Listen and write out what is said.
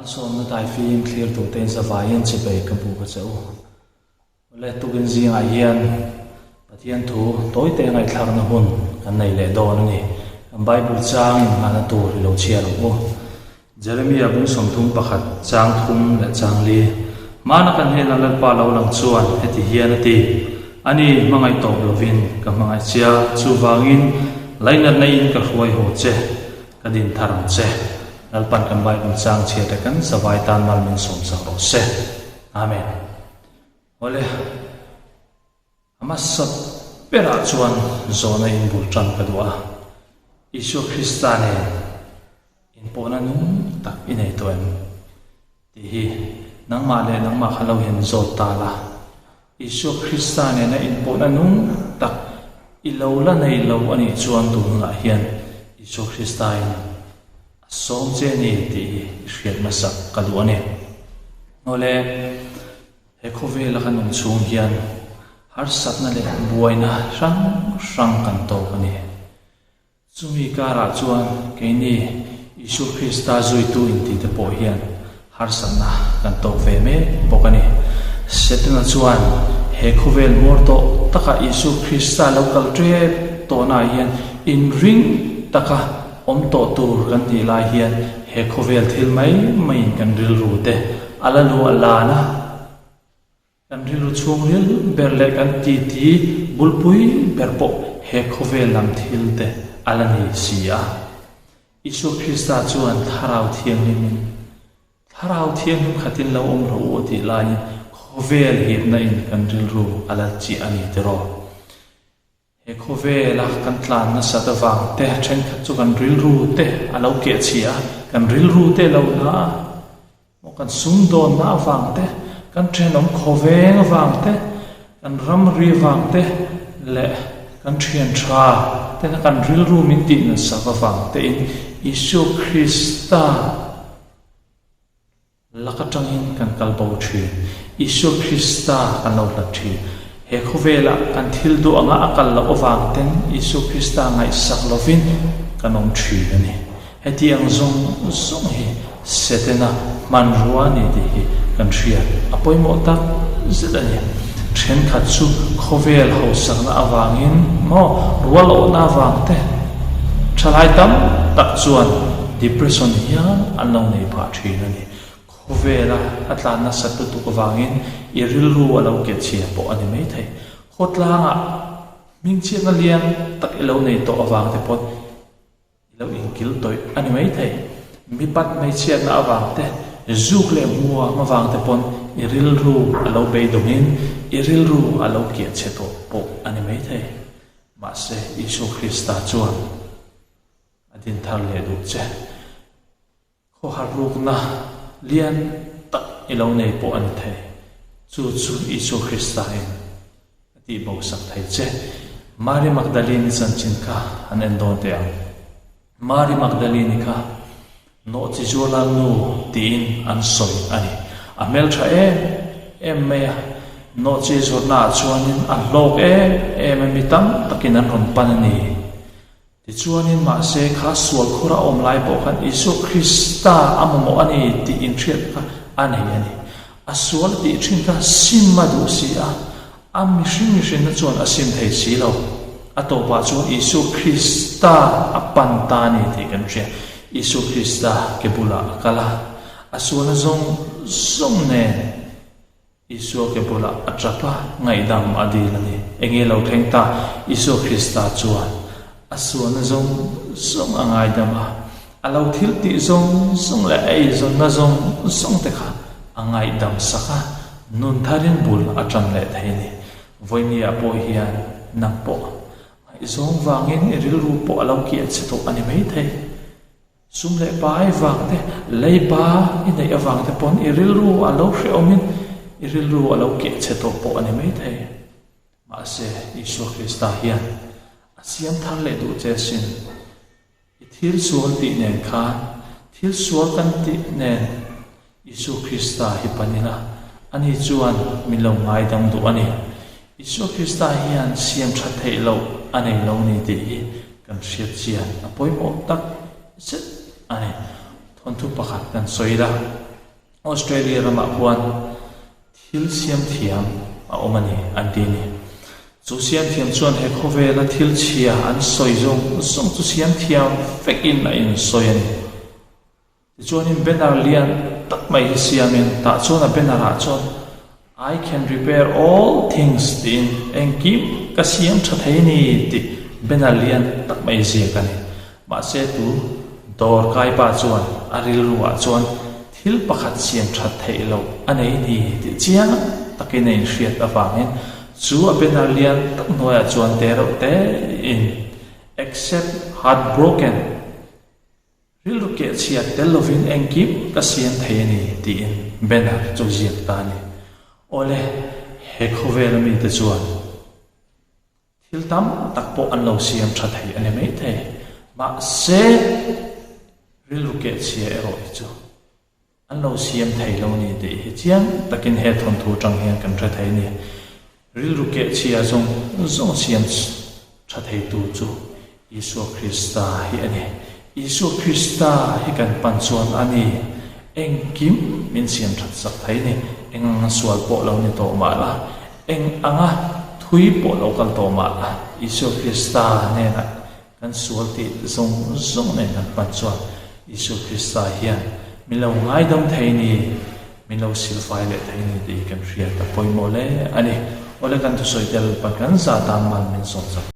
Malsawmna daifim thlirtute in zavaiin chibei ka buk a che u. Awle tukin zingah hian Pathian thu tawite ngaihthlakna hun kan nei leh dawn a ni. Kan Bible chang in nghahna tur i lo chhiar ang u. Jeremia bung 31 chang thum leh chang li. Hmana kan hnena Lalpa lo lang chuan heti hian a ti, Ani hmangaih tawp lovin ka hmangaih che a, chuvangin lainatna in ka hruai haw che, ka din thar ang che. Lalpan kan Bible chang chhiate kan zavai tan mal min sawm chak rawh se. Amen. Awle, a hmasa berah chuan zawhna in bul tan ka duh a, Isua Krista nen inpawhna nung tak i nei tawh em? Tih hi nangmah leh nangmah kha lo hin zawt ta la. Isua Krista nena inpawhna nung tak i lo la nei lo a nih chuan tun hunah hian Isua Krista in a sawm che a ni tih hi i hriat hmasak ka duh a ni. Awle, he khawvela kan awm chhung hian harsatna leh buaina hrang hrang kan tawk a ni. Chumi karah chuan keini Isua Krista zuitu intite pawh hian harsatna kan tawk ve mek bawk a ni. Setana chuan he khawvel hmawr tawh taka Isua Krista lo kal tep tawhnaah hian inring taka awm tawh tur kan tih lai hian he khawvel thil mai maiin kan rilru te a la luah lan a. Kan rilru chhungril ber leh kan titi bulpui ber pawh he khawvel lam thil te a la ni si a. Isua Krista chuan Thlarau Thianghlimin, Thlarau Thianghlim khatin lo awm rawh u a tih laiin khawvel hipna in kan rilru a la chiah a ni tiraw? He khawvela kan tlan nasat avang te thenkhat chu kan rilru te a lo keh chhia a, kan rilru te lo na a, maw kan sumdawnna avang te, kan thenawm khawveng avang te, kan ramri avang te leh kan thian tha tena kan rilru min tih natsak avang tein Isua Krista Lak atangin kan kal bo thin. Isua Krista kan lo hlat thin. He khawvelah kan thil duh anga a kal loh avang ten Isua Krista ngaihsak lovin kan awm thin a ni. Heti ang zawng zawng hi Setana hmanrua a ni tih hi kan hriat a pawimawh tak zet a ni. Thenkhat chu khawvel hausakna avangin maw rual awhna avang te thalai tam tak chuan depression hian an lo nei phah thin a ni. Khawvela a tlan nasat lutuk avangin i rilru a lo ke chhia pawh a ni maithei. Khawtlangah hmingchhiatna lian tak i lo nei tawh avang te pawh i lo inkil tawih a ni maithei. Mipat hmeichhiatna avang te, zuk leh hmuam avang te pawn i rilru a lo beidawngin i rilru a lo kiah chhe tawh pawh a ni maithei. Mahse, Isua Krista chuan a din thar leh duh che. Khawhar rukna lian tak i lo nei pawh a ni thei. Chu chu Isua Krista in a tih bo sak thei che. Mary Magdalene-i chanchin kha an en dawn teh ang. Mary Magdalene-i kha nawhchi zuala nu tiin an sawi a ni. A hmeltha em em mai a, nawhchi zawrhnaah chuanin a hlawk em em a, mi tam takin an rawn pan a ni. Tichuanin mahse kha sual khur a awm lai pawh khan Isua Krista a mamawh a ni tih inhriat kha a nei a ni. A sual tih thin kha sim a duh si a, a mihring mihrinna chuan a sim thei si lo. A tawpah chuan Isua Krista a pan ta a ni tih kan hria. Isua Krista ke bulah a kal a, a sualna zawng zawng nen, Isua ke bulah a tap a, ngaihdam a dil a ni. Enge lo thleng ta? Isua Krista chuan a sualna zawng zawng a ngaidam a, a lo thil tih zawng zawng leh a eizawnna zawng zawng te kha a ngaihdam sak a, nun tharin bul a tan leh thei a ni. Vawinia pawh hian nang pawh ngaihzawng vangin i rilru pawh a lo kiah che tawh a ni maithei. Sum leh pai vang te, leiba i neih avang te pawn i rilru a lo hrehawmin i rilru a lo keh chhe tawh pawh a ni maithei. Mahse, Isua Krista hian a siam thar leh duh che sin. I thil sual tih nen khan, thil sual kan tih nen Isua Krista hi pan ila, ani chuan min lo ngaidam duh a ni. Isua Krista hian siam tha theih loh a nei lo ni tih hi kan hriat chian a pawimawh tak zet a ni. Thawnthu pakhat kan sawi la. Australia ramah khuan thil siam thiam a awm a ni an ti a ni. Chu siam thiam chuan he khawvela thil chhia an sawi zawng zawng chu siam thiam vekin a insawi a ni. Tichuanin banner lian tak mai hi siamin tah chuan a banner ah chuan I can repair all things tiin engkim ka siam tha thei a ni tih banner lian tak mai ziak a ni. Mahse tu dawr kai pa chuan a rilru ah chuan thil pakhat siam that theih loh a nei ni tih chiang takin a inhriat avangin chu a banner lian tak hnuaiah chuan te reuh te in Except heartbroken Rilru keh chhiat tel lovin engkim ka siam thei a ni, tiin banner chu ziak ta a ni. Awle, he khawvela mite chuan thil tam tak pawh an lo siam tha thei a ni maithei. Mahse, rilru keh chhia erawh hi chu An lo siam thei lo ni tih hi chiang takin he thawnthu atang hian kan hre thei a ni. Rilru kehchhia zawng zawng siam tha theitu chu Isua Krista hi a ni. Isua Krista hi kan pan chuan a ni engkim min siam that sak thei a ni. Eng anga sual pawh lo ni tawh mah la, eng anga thui pawh lo kal tawh mah la, Isua Krista hnenah Kan sual tih zawng zawng nen kan pan chuan Isua Krista hian min lo ngaidam thei ni, min lo silfai leh thei ni tih hi kan hriat a pawimawh hle a ni. Awle kan thusawi tel pan kan zah tan man min sawm chak.